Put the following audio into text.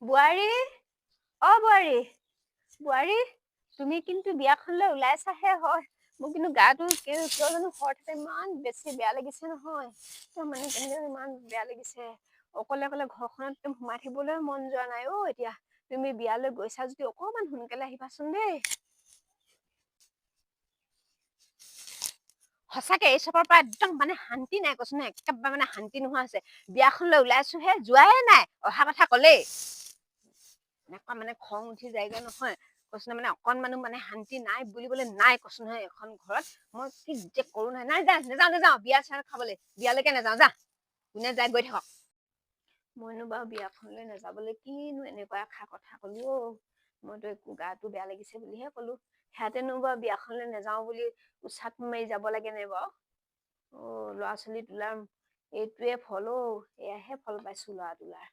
বোৱাৰী, অ বোৱাৰী, বোৱাৰী, তুমি কিন্তু বিয়াখনলৈ ওলাইছাহে হয়, মোৰ কিন্তু গাটো কিয় জানো হঠাতে ইমান বেছি বেয়া লাগিছে নহয়। একদম মানে কেনেকে ইমান বেয়া লাগিছে, অকলে অকলে ঘৰখনত একদম সোমাই থাকিবলৈ মন যোৱা নাই অ। এতিয়া তুমি বিয়ালৈ গৈছা যদি অকণমান সোনকালে আহিবাচোন দেই। সঁচাকে এই চবৰ পৰা একদম মানে শান্তি নাই, কৈছো নহয়, একেবাৰে মানে শান্তি নোহোৱা হৈছে। বিয়াখনলৈ ওলাইছোহে, যোৱাই নাই, অহা কথা ক'লেই এনেকুৱা মানে খং উঠি যায়গৈ নহয়, কৈছো নহয়, মানে অকণমানো মানে শান্তি নাই বুলিবলৈ নাই, কৈছো নহয়। এখন ঘৰত মই কি যে কৰো নহয়। নাই যা, নাযাওঁ নাযাওঁ বিয়া চিয়া খাবলৈ, বিয়ালৈকে নাযাওঁ, যা কোনে যায় গৈ থাকক। মইনো বাৰু বিয়াখনলৈ নাযাবলৈ কিনো এনেকুৱা এষাৰ কথা ক'লো অ'। মইতো একো গাটো বেয়া লাগিছে বুলিহে ক'লো, সিহঁতেনো বাৰু বিয়াখনলৈ নাযাওঁ বুলি উচাত মাৰি যাব লাগে নে বাৰু? অ' ল'ৰা ছোৱালী তোলাৰ এইটোৱে ফল অ', এয়াহে ফল পাইছো ল'ৰা তোলাৰ।